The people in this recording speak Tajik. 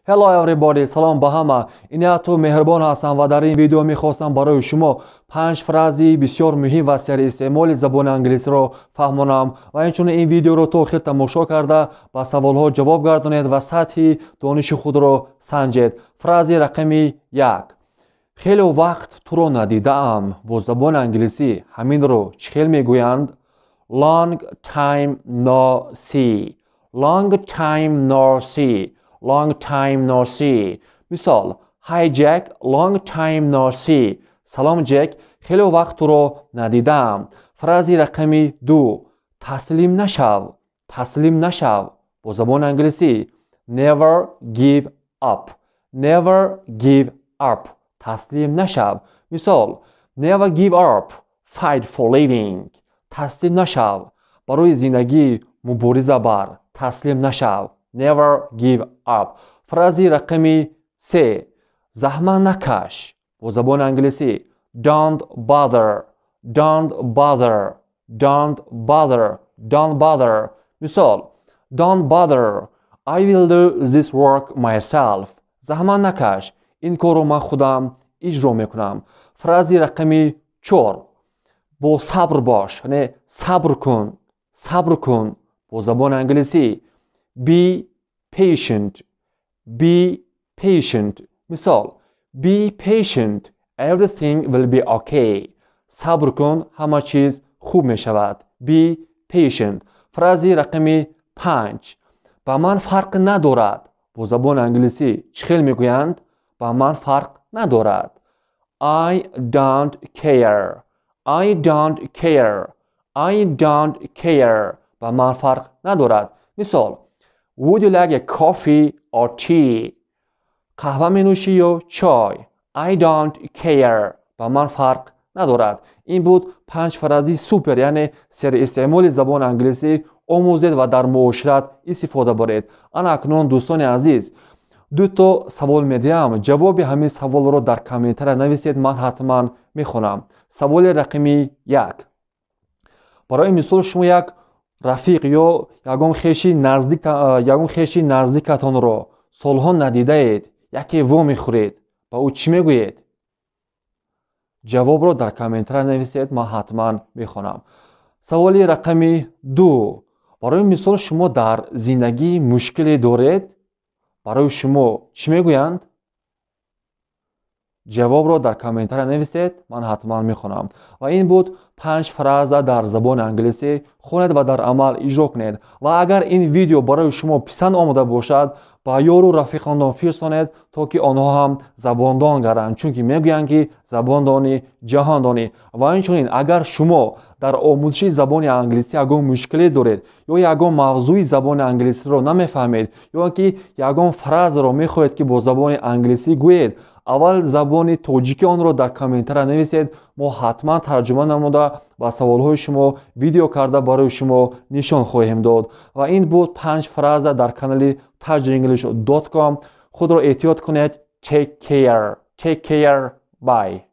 Hello everybody, салом ба ҳама. Инияту меҳрубон ҳастам ва дар ин видео мехостам барои шумо панҷ фрази бисёр муҳим ва серистеъмоли забони англисиро фаҳмонам ва инчунин ин видеоро то охир тамошо карда, ба саволҳо ҷавоб гардонед ва сатҳи дониши худро санҷед. Фрази рақами 1: хеле вақт туро надидаам. Бо забони англисӣ ҳаминро чӣ хел мегӯянд? Long time no see. Long time no see. Long time no see. Мисол: Hi Jack, long time no see. Салом Ҷек, хеле вақт туро надидаам. Фрази рақами 2: таслим нашав. Таслим нашав. Бо забони англисӣ: Never give up. Never give up. Таслим нашав. Мисол: Never give up. Fight for living. Таслим нашав, барои зиндагӣ мубориза бар. Таслим нашав. Never give up. Фрази рақами 3: заҳмат накаш. Бо забони англисӣ: Don't bother. Don't bother. Don't bother. Don't bother. Мисол: Don't bother. I will do this work myself. Заҳмат накаш, ин корро ман худам иҷро мекунам. Фрази рақами 4: бо сабр бош, яъне сабр кун. Сабр кун. Бо забони англисӣ: Be patient. Be patient. Мисол: Be patient. Everything will be okay. Сабр кун, ҳама чиз хуб мешавад. Be patient. Фрази рақами 5: ба ман фарқ надорад. Бо забони англисӣ чӣ хел мегӯянд «ба ман фарқ надорад»? I don't care. I don't care. I don't care. Ба ман фарқ надорад. Мисол: Would you like a coffee or tea? Қаҳва менӯшӣ ё чой? I don't care. Ба ман фарқ надорад. Ин буд панҷ фрази супер, яъне серистеъмоли забони англисӣ. Омӯзед ва дар муошират истифода баред. Ана акнун, дӯстони азиз, дуто савол медиҳам. Ҷавоби ҳамин саволро дар комментария нависед, ман ҳатман мехонам. Саволи рақами 1: барои мисол, шумо як рафиқ ё ягон хеши наздикатонро солҳо надидаед, яке во мехӯред, ба ӯ чӣ мегӯед? Ҷавобро дар комментария нависед, ман ҳатман мехонам. Саволи рақами 2: барои мисол, шумо дар зиндагӣ мушкиле доред, барои шумо чӣ мегӯянд? Ҷавобро дар комментария нависед, ман ҳатман мехонам. Ва ин буд панҷ фраза дар забони англисӣ. Хонед ва дар амал иҷро кунед. Ва агар ин видео барои шумо писанд омода бошад, ба ёру рафиқонтон фирстонед, то ки онҳо ҳам забондон гарданд, чунки мегӯянд, ки забондонӣ ҷаҳондонӣ. Ва инчунин, агар шумо дар омӯзиши забони англисӣ ягон мушкиле доред ё ягон мавзӯи забони англисиро намефаҳмед, ё ки ягон фразаро мехоҳед, ки бо забони англисӣ гӯед, аввал забони тоҷикӣ онро дар комментария нависед, мо ҳатман тарҷума намуда, ба саволҳои шумо видео карда барои шумо нишон хоҳем дод. Ва ин буд панҷ фраза дар канали tajenglish.com. Худро эҳтиёт кунед. Take care. Take care. Bye.